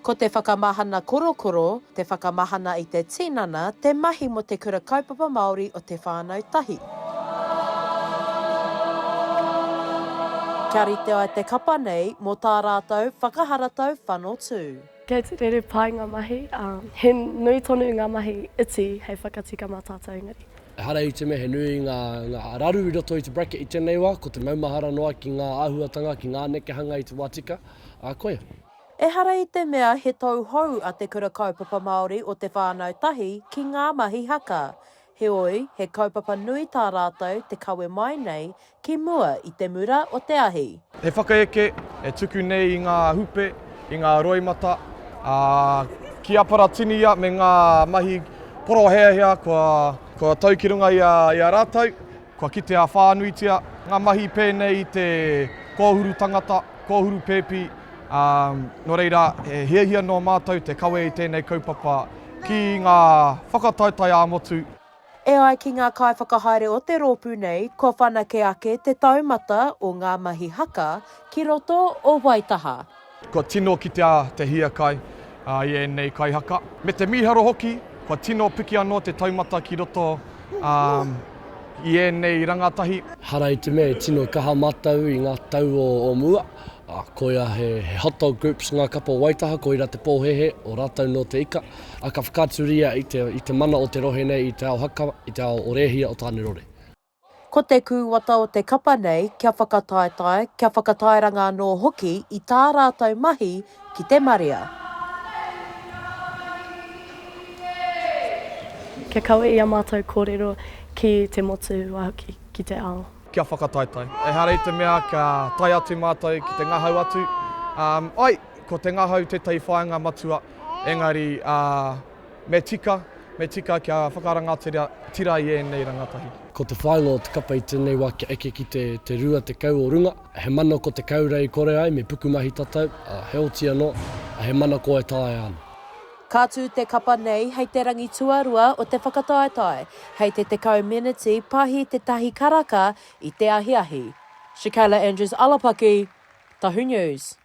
Ko te whakamahana korokoro, te whakamahana i te tinana te mahi mō te Kura Kaupapa Māori o Te Whānau Tahi. Kia rite ai te kapa nei mō tā rātou whakaharatau whanotū. Kei te rere pai ngā mahi, ā, he nui tonu ngā mahi iti hei whakatika mā tātou engari. Ehara i te mea he nui ngā, ngā raru i roto i te bracket i tēnei wā, ko te maumahara noa ki ngā āhuatanga, ki ngā nekehanga i te wā tika, ā, koia. Ehara i te mea he tauhou a Te Kura Kaupapa Māori o Te Whānau Tahi ki ngā mahi haka, heoi he kaupapa nui tā rātou te kawe mai nei ki mua i te mura o te ahi. He whakaeke e tuku nei i ngā hupe, i ngā roimata, ā, ki Aparatinia me ngā mahi poroheahea kua, kua tau ki runga i a, i a rātou, kua kitea whānuitia ngā mahi pēnei i te kōhuru tangata, kōhuru pēpi, ā, nō reira, he hiahia nō mātou te kawe i tēnei kaupapa ki ngā whakataetae ā-motu. E ai ki ngā kaiwhakahaere o te rōpū nei, kua whanake ake te taumata o ngā mahi haka ki roto o Waitaha. Kua tino kitea te hiakai i ēnei kaihaka. Me te mīharo hoki, kua tino piki anō te taumata ki roto i ēnei rangatahi. Hara i te mea e tino kaha mātou i ngā tau o mua, ā, koia he hot dog groups ngā kapa o Waitaha, koira te pōhēhē o rātou nō te ika. Ā, ka whakaaturia i te, i te mana o te rohe nei i te ao haka, i te ao o Rēhia o Tānerore. Ko te kūwata o te kapa nei kia whakataetae, kia whakatairanga anō hoki i tā rātou mahi ki te marea. Kia kawe i a mātou kōrero ki te motu, waihoki ki te ao. Kia whakataetae. Ehara i te mea kia tae atu mātou ki te ngahau atu. Ai, ko te ngahau tētahi whāinga matua. Engari, me tika, me tika kia whakarangatira tira i ēnei rangatahi. Ko te whāinga o te kapa i tēnei wā kia eke ki te te 20 o runga. He mana ko te kaura i kore ai, me pukumahi tatau, ā, heoti anō, he mana ko e taea ana. Ka tū te kapa nei hei te rangi tuarua o te whakataetae, hei te 10 meneti pahi te tahi karaka i te ahiahi. Shakayla Andrews Alapaki, Tahu News.